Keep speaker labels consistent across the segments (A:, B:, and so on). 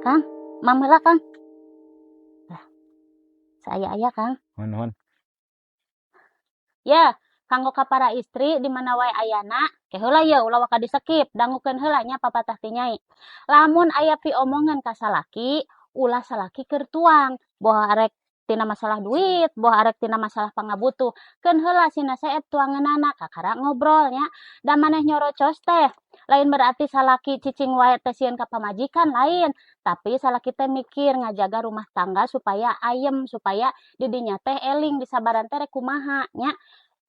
A: Kang, mam heula, Kang. Lah, saaya-aya, Kang.
B: Nuhun, nuhun.
A: Ya, kanggo ka para istri di mana wae ayana, ke heula ye, ulah waka di-skip, dangukeun heula nya papatah ti Nyai. Lamun aya piomongan ka salaki, ulah salaki keur tuang, boh arek tina masalah duit, boh arek tina masalah pangabutuh. Keun heula sina seep tuangeunana, kakara ngobrol nya. Da maneh nyorocos teh, lain berarti salaki cicing wae teh sieun ka pamajikan, lain. Tapi salaki teh mikir ngajaga rumah tangga supaya ayem, supaya didinya teh eling disabaran teh rek kumaha nya.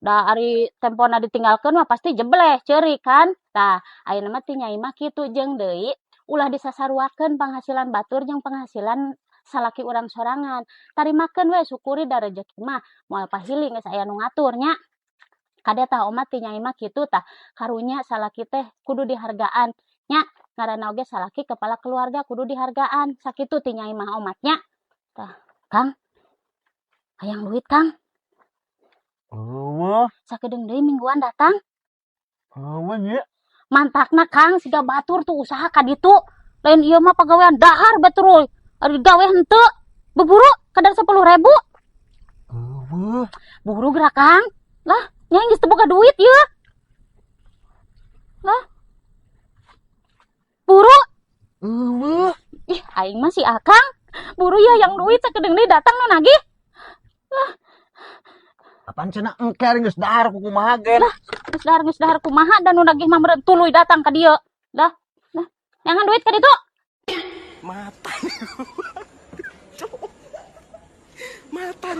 A: Da ari tempona ditinggalkeun mah pasti jebleh, ceurik kan. Tah, ayeuna mah ti Nyai mah kitu. Jeung deui ulah disasaruakeun penghasilan batur jeung penghasilan salaki urang sorangan. Tarimakeun we, syukuri, da rejeki mah moal pahili, geus aya nu ngatur nya. Kade tah, omat ti Nyai mah kitu tah. Karunya salaki teh kudu dihargaan nya, ngaranna oge salaki kepala keluarga, kudu dihargaan. Sakitu ti Nyai mah omat nya. Tah, Kang. Hayang duit, Kang?
B: Euweuh.
A: Sakedeung deui mingguan datang.
B: Euweuh nya.
A: Mantakna, Kang, siga batur tuh usaha ka ditu. Lain ieu mah pagawean dahar batur. Ari gawe henteu. Beburu kadar 10.000.
B: Euweuh.
A: Buru gerak, Kang. Lah, Nyai geus teu boga duit ieu. Lah. Buru.
B: Euweuh.
A: Ih, aing mah si Akang. Buru ya, yang duit, sakedeung deui datang nu nagih.
B: Apaan cenah engke ari geus dahar ku kumaha ge?
A: Lah, geus dahar kumaha, dan nu nagih mah meureun tuluy datang ka dieu. Dah. Lah, jangan duit ka ditu.
C: Matan. Matan.